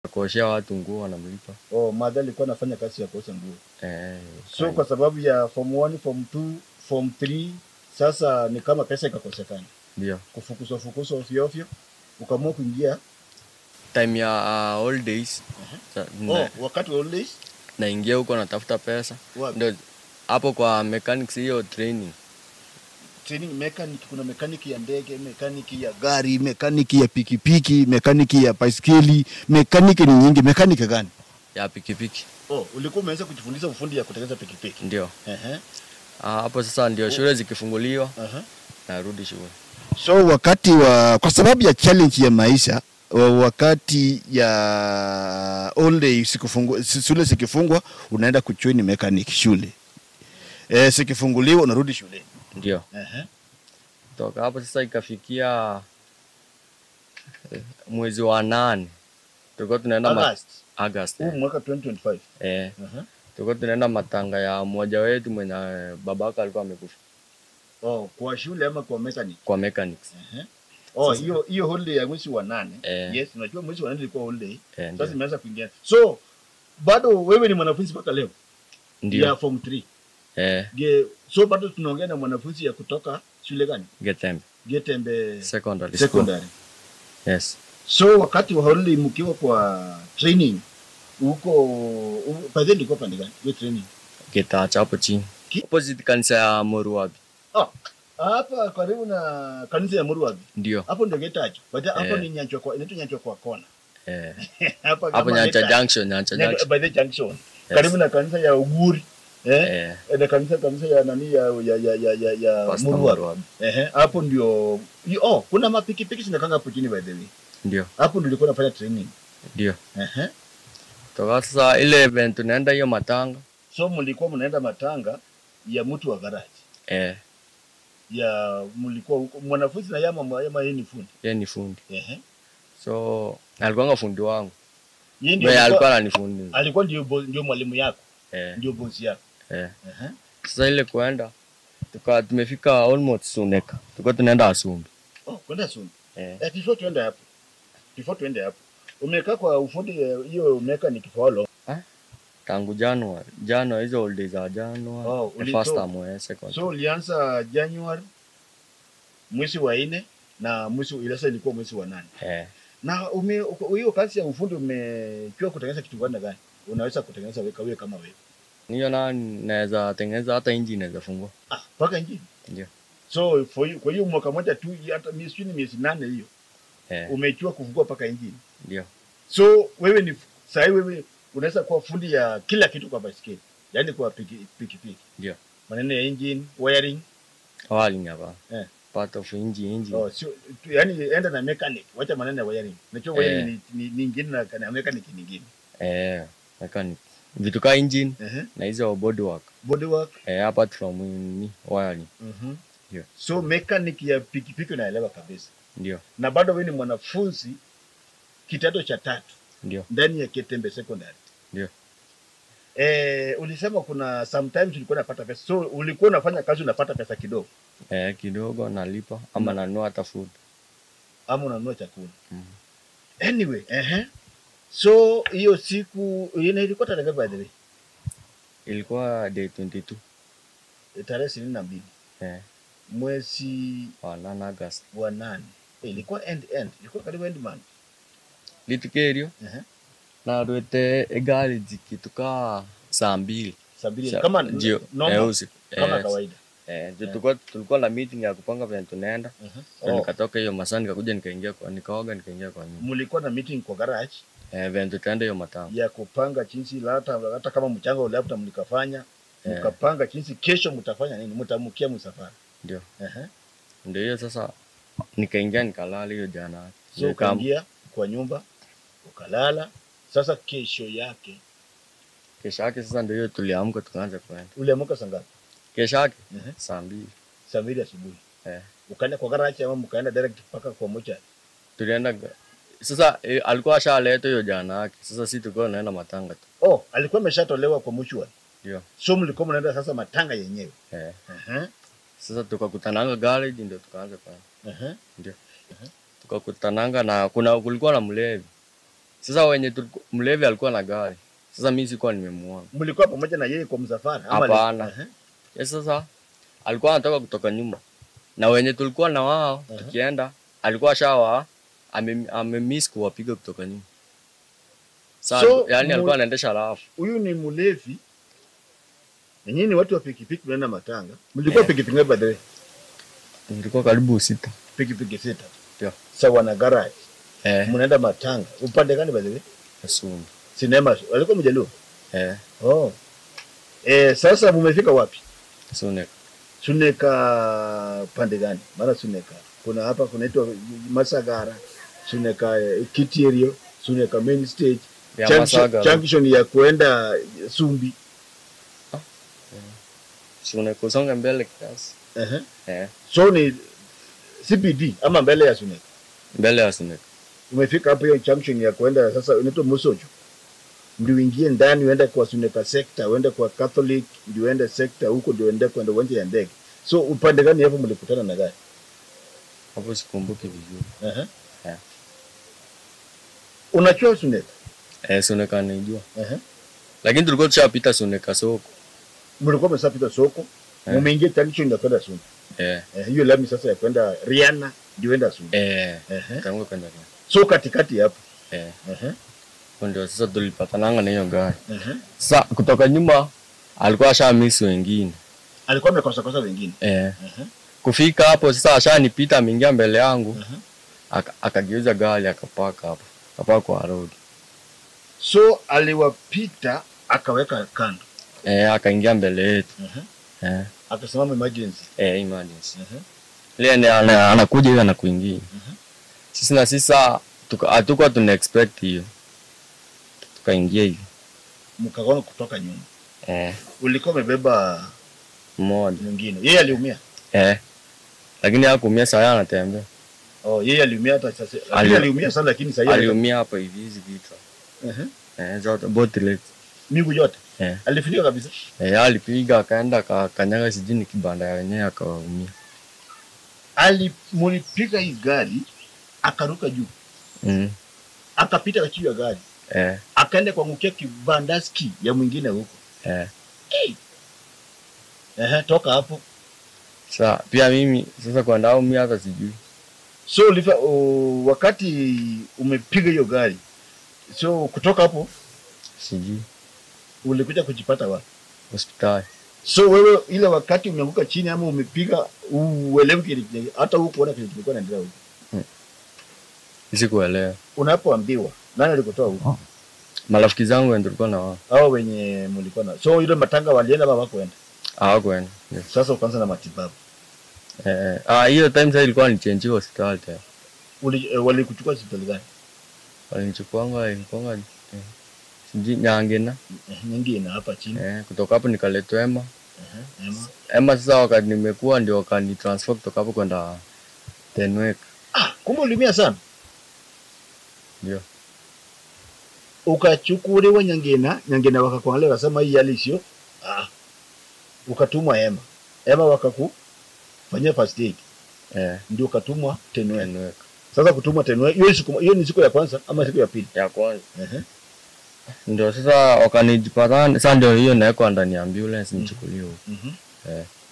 Kuoshea watu nguo wanamlipa. Oh, mother alikuwa anafanya kazi ya kuosha nguo. Eh. So kwa sababu ya form 1, form 2, form 3 sasa ni kama pesa ikakosekana. Ndio. Kufukuzwa fukuzwa ovyo ovyo ukaamua kuingia Time ya holidays. Oh, wakati wa holidays naingia huko natafuta pesa. Wapi? Ndio hapo kwa mechanics hiyo training. Training mechanic, kuna mekaniki ya ndege, mekaniki ya gari, mekaniki ya pikipiki, mekaniki ya baiskeli, mekaniki ni nyingi. Mekaniki gani? Ya pikipiki. Oh, ulikuwa umeanza kujifundisha ufundi ya kutengeneza pikipiki. Ndio. Ehe. Hapo sasa ndio shule zikifunguliwa Aha. narudi shule. So wakati wa, kwa sababu ya challenge ya maisha, wakati ya all day shule zikifungwa unaenda kujoin mechanic shule. Zikifunguliwa unarudi shule. Ndio. Ehe. Toka hapo sasa ikafikia mwezi wa 8. Tulikuwa tunaenda August. August. Huu mwaka 2025. Eh. Tulikuwa tunaenda matanga ya mmoja wetu mwenye babaka alikuwa amekufa. Oh, kwa shule ama kwa mechanic? Kwa mechanics. Ehe. Oh, hiyo holiday ya mwezi wa 8. Yes, unajua mwezi wa 8 ilikuwa holiday. Sasa imeanza kuingia. So bado wewe ni mwanafunzi mpaka leo? Ndio. Ya form 3. Eh. So bado tunaongea na mwanafunzi ya kutoka shule gani? Getembe. Getembe Secondary. Secondary. Yes. So wakati wa holiday mkiwa kwa training huko, by then ilikuwa pande gani? Hiyo training. Getacha hapo chini. Opposite kanisa ya Moruabi. Oh, hapa karibu na kanisa ya Moruabi. Ndio. Hapo ndio Getacha. But hapo ni Nyanchwa kwa, inaitwa Nyanchwa kwa kona. Eh. Hapa hapo Nyancha Junction, Nyancha Junction. By the junction. Yes. Karibu na kanisa ya Uguri. Na kanisa ya nani ya Moruabi. Hapo ndio. Oh, kuna mapikipiki zinakanga hapo chini by the way. Ndio. Hapo ndio nilikuwa nafanya training. Ndio. Toka sasa ile event tunaenda hiyo matanga. So mlikuwa mnaenda matanga ya mtu wa garage. Eh. Ya mlikuwa huko mwanafunzi na yama yeye ni fundi. Yeye ni fundi. So alikuwa fundi wangu. Yeye ndio alikuwa ananifundi. Alikuwa ndio mwalimu yako. Ndio boss yako. Sasa ile kuenda tuka tumefika almost Suneka. Tulikuwa tunaenda Asumbi. Oh, kwenda Asumbi. Before tuende hapo. Before tuende hapo. Umekaa kwa ufundi hiyo mechanic for how long? Tangu January. January hizo holidays za January. Oh, first term, second. So ulianza January mwezi wa 4 na mwezi ile ilikuwa mwezi wa 8. Na hiyo kazi ya ufundi umejua kutengeneza kitu gani gani? Unaweza kutengeneza wewe kama wewe. Niyo na naweza tengeneza hata engine naweza fungua. Ah, mpaka engine? Ndio. So for you, kwa hiyo mwaka mmoja tu hata miezi miezi 8 hiyo. Umejua kufungua mpaka engine. Ndio. So wewe ni sasa wewe unaweza kuwa fundi ya kila kitu kwa baiskeli. Yaani kwa pikipiki. Ndio. Maneno ya engine, wiring. Wiring hapa. Part of engine. Oh, so yaani enda na mechanic, wacha maneno ya wiring. Unajua wiring ni nyingine na mechanic ni nyingine. Mechanic. Vitu ka engine na hizo body work. Body work. Apart from ni wiring. Ndio. So mechanic ya pikipiki unaelewa kabisa. Ndio. Na bado wewe ni mwanafunzi kidato cha 3. Ndio. Ndani ya Getembe Secondary. Ndio. Ulisema kuna sometimes ulikuwa unapata pesa. So ulikuwa unafanya kazi unapata pesa kidogo. Kidogo nalipa ama nanunua hata food. Ama unanunua chakula. Anyway, So hiyo siku ile ilikuwa tarehe by the way. Ilikuwa day 22. Tarehe 22. Mwezi wa 8 August. Wa 8. Ilikuwa end. Ilikuwa karibu end month. Litukerio. Na rwete egari zikituka saa 2. Saa 2 kama normal. Kama kawaida. Tulikuwa na meeting ya kupanga vile tunaenda. Nikatoka hiyo masaa nikakuja nikaingia kwa nikaoga nikaingia kwa nyumba. Mlikuwa na meeting kwa garage? Vile tutaenda hiyo matanga. Ya kupanga jinsi hata kama mchango ule hapo mlikafanya, mkapanga jinsi kesho mtafanya nini, mtaamkia msafara. Ndio. Ndio hiyo sasa nikaingia nikalala hiyo jana. So ukaingia kwa nyumba ukalala. Sasa kesho yake. Kesho yake sasa ndio hiyo tuliamka tukaanza kwenda. Uliamka saa ngapi? Kesho yake saa 2. Saa 2 asubuhi. Ukaenda kwa garage ama mkaenda direct mpaka kwa mochari? Tulienda sasa alikuwa ashaleta hiyo jana yake. Sasa sisi tulikuwa tunaenda matanga tu. Oh, alikuwa ameshatolewa kwa mochari. Ndio. So mlikuwa mnaenda sasa matanga yenyewe. Sasa tukakutananga garage ndio tukaanza kwenda. Ndio. Tukakutananga na kulikuwa na mlevi. Sasa wenye mlevi alikuwa na gari. Sasa mimi sikuwa nimemuona. Mlikuwa pamoja na yeye kwa msafara ama? Hapana. Sasa alikuwa anatoka kutoka nyuma. Na wenye tulikuwa na wao tukienda alikuwa shawa amemiss kuwapiga kutoka nyuma. Sasa so, yani alikuwa anaendesha rafu. Huyu ni mlevi. Na nyinyi watu wa pikipiki mnaenda matanga. Mlikuwa pikipiki ngapi by the way? Nilikuwa karibu 6. Pikipiki 6. Ndio. Sawa na garage. Mnaenda matanga. Upande gani by the way? Kisumu. Sinema walikuwa Mjaluo? Oh. Sasa mmefika wapi? Suneka. Suneka pande gani? Maana Suneka kuna hapa kunaitwa Masagara, Suneka Kitirio, Suneka main stage, junction ya kuenda Sumbi. Suneka usonga mbele kiasi. So ni CBD ama mbele ya Suneka? Mbele ya Suneka. Umefika hapo hiyo junction ya kuenda sasa inaitwa Musojo. Ndio uingie ndani uende kwa Suneka sector, uende kwa Catholic, ndio uende sector huko, ndio uende kwenda uwanja ya ndege. So upande gani hapo mlikutana na gari? Hapo sikumbuki vizuri. Unajua Suneka? Suneka naijua. Lakini tulikuwa tushapita Suneka soko. Mlikuwa mmeshapita soko? Mmeingia junction ya kwenda Suneka. Hiyo lami sasa ya kwenda Rihanna ndio uenda Suneka. Kama kwenda Rihanna. So katikati hapo. Ndio sasa tulipatananga na hiyo gari. Sasa kutoka nyuma alikuwa ashamiss wengine. Alikuwa amekosa kosa wengine. Kufika hapo sasa ashanipita ameingia mbele yangu. Akageuza gari akapaka hapo. Akapaka kwa road. So aliwapita akaweka kando. Akaingia mbele yetu. Akasimama emergency. Emergency. Ile anakuja hivi anakuingia. Sisi na sisi hatukuwa tuna expect hiyo. Tukaingia hivi. Mkagonga kutoka nyuma. Ulikuwa umebeba mmoja mwingine. Yeye aliumia. Lakini hakuumia sana, anatembea. Oh, yeye aliumia hata sasa. Aliumia sana lakini sasa aliumia hapo hivi hizi vichwa. Zote both legs. Miguu yote. Alifinika kabisa. Alipiga akaenda akakanyaga sijui ni kibanda ya wenyewe akaumia. Alimulipiga hii gari akaruka juu. Akapita juu ya gari. Akaenda kuangukia kibandaski ya mwingine huko. Toka hapo. Sasa pia mimi sasa kwa ndao mimi hata sijui. So wakati umepiga hiyo gari. So kutoka hapo sijui ulikuja kujipata wapi? Hospitali. So wewe ile wakati umeanguka chini ama umepiga uelewi kile hata hukuona kile kilikuwa kinaendelea huko. Sikuelewa. Unapoambiwa nani alikutoa huko? Marafiki zangu ndio tulikuwa na wao. Hao wenye mlikuwa na. So ile matanga walienda baba hawakuenda? Hawakuenda. Yes. Sasa ukaanza na matibabu. Hiyo time sasa ilikuwa ni change hospitali tena. Walikuchukua hospitali gani? Walinichukua ilikuwa sijui Nyangena. Nyangena hapa chini. Kutoka hapo nikaletwa Ema. Ema. Ema sasa wakati nimekuwa ndio wakani transfer kutoka hapo kwenda Tenwek. Kumbe uliumia sana? Ndio. Ukachukuliwa Nyangena, Nyangena wakakuangalia wakasema hii hali sio. Ukatumwa Ema. Ema wakakufanyia first aid. Ndio ukatumwa Tenwek. Sasa kutumwa Tenwek, hiyo ni siku ya kwanza ama siku ya pili? Ya kwanza. Ndio sasa wakanijipata, sasa ndio hiyo naekwa ndani ya ambulance nichukuliwe huko.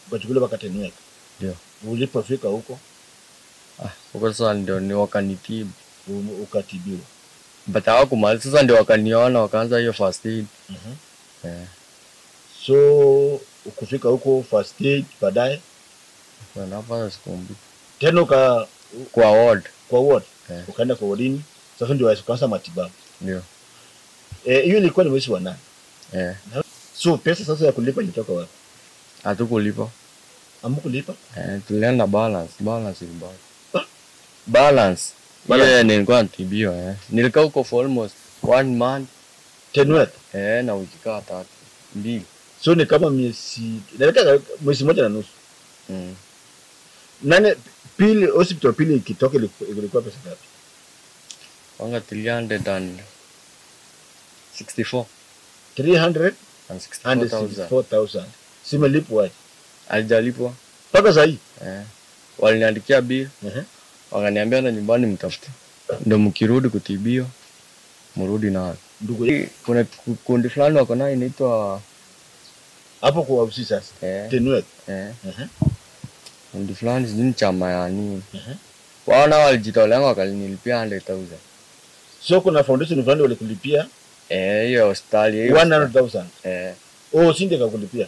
Ukachukuliwa mpaka Tenwek. Ndio. Ulipofika huko? Huko sasa ndio ni wakanitibu. Ukatibiwa. But hawakumaliza, sasa ndio wakaniona wakaanza hiyo first aid. So ukufika huko first aid baadaye hapa sikumbuki. Tena kwa ward. Kwa ward. Ukaenda kwa wardini. Sasa ndio ukaanza matibabu. Ndio. Hiyo ilikuwa ni mwezi wa 8. So pesa sasa ya kulipa ilitoka wapi? Hatukulipa. Hamkulipa? Tulienda balance, balance ilibaki. Balance. Yeah, nilikuwa natibiwa. Nilikaa huko for almost 1 month. Tenwek. Na wiki kaa 3, 2. So ni kama miezi, nilika mwezi 1 na nusu. Nane pili hospital pili ikitoka ilikuwa pesa ngapi? Wanga 364. 364,000. Simelipwa. Alijalipwa. Mpaka sasa hii. Waliniandikia bill. Wakaniambia na nyumbani mtafute. Ndio mkirudi kutibiwa Mrudi nayo. Ndugu kuna kundi fulani wako nayo inaitwa hapo kwa ofisi sasa. Tenwek. Kundi fulani sijui chama ya nini. Wao nao walijitolea wakanilipia 100,000. So kuna foundation fulani walikulipia? Hiyo hospitali 100,000. Oh, sinde kakulipia.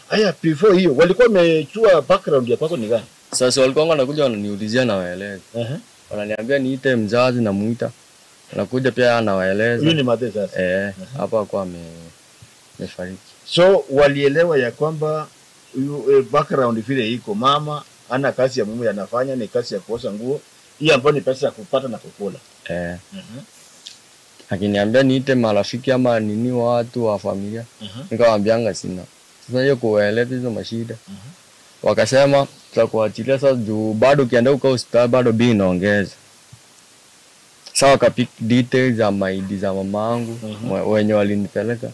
Haya, before hiyo walikuwa wamechua background ya kwako ni gani? Sasa walikuwa wanakuja wananiulizia na waeleza. Wananiambia niite mzazi na muita. Anakuja pia anawaeleza. Huyu ni madhe sasa. Hapa kwa amefariki. So walielewa ya kwamba background vile iko, mama ana kazi ya mume anafanya ni kazi ya kuosha nguo, hii ambayo ni pesa ya kupata na kukula. Akiniambia niite marafiki ama nini watu wa familia. Nikawaambianga sina. Sasa hiyo kuwaeleza hizo mashida. Wakasema tutakuachilia sasa juu bado ukienda huko hospitali bado bei inaongeza. Sasa wakapick details za maidi za mamangu wenye walinipeleka.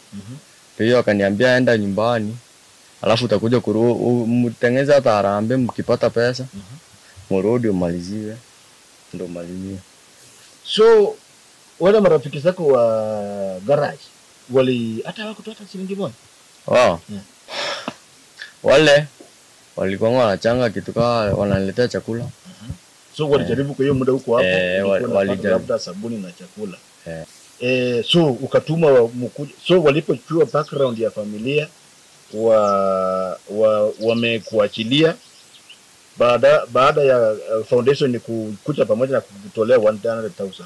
Hiyo wakaniambia enda nyumbani alafu utakuja mtengeza hata harambee mkipata pesa. Mrudi umaliziwe. Ndio malizie. So wale marafiki zako wa garage wali hata hawakutoa hata shilingi moja? Wao. Wale walikuwa wanachanga kitu kama wananiletea chakula. So walijaribu kwa hiyo muda huko hapo walijaribu labda sabuni na chakula. So ukatuma mkuja. So walipochukua background ya familia wamekuachilia baada ya foundation kukuja pamoja na kukutolea 100,000.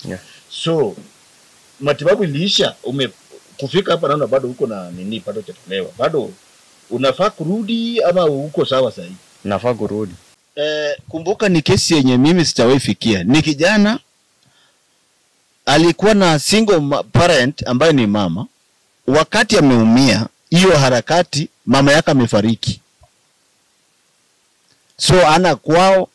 Yeah. So matibabu iliisha, kufika hapa naona bado uko na nini, bado hujatolewa. Bado unafaa kurudi ama uko sawa sasa hivi? Nafaa kurudi. Kumbuka ni kesi yenye mimi sitawahi fikia. Ni kijana alikuwa na single parent ambaye ni mama. Wakati ameumia hiyo harakati, mama yake amefariki. So ana kwao,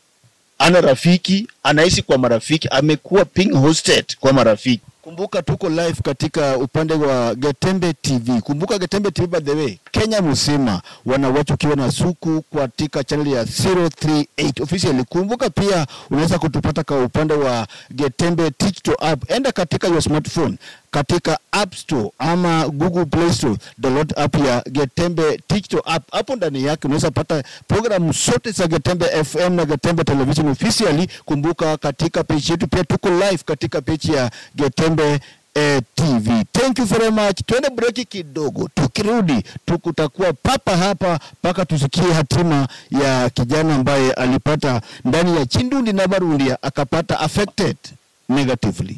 ana rafiki, anaishi kwa marafiki, amekuwa being hosted kwa marafiki. Kumbuka tuko live katika upande wa Getembe TV. Kumbuka Getembe TV, by the way, Kenya mzima wanawatch ukiwa na suku katika channel ya 038 officially. Kumbuka pia unaweza kutupata kwa upande wa Getembe Digital App. Enda katika your smartphone, katika App Store ama Google Play Store, download app ya Getembe Digital App. Hapo ndani yake unaweza pata programu zote za Getembe FM na Getembe Television officially. Kumbuka katika page yetu pia tuko live katika page ya Getembe TV. Thank you very much. Tuende break kidogo. Tukirudi tukutakuwa papa hapa paka tusikie hatima ya kijana ambaye alipata ndani ya Chindundi na Barundia akapata affected negatively.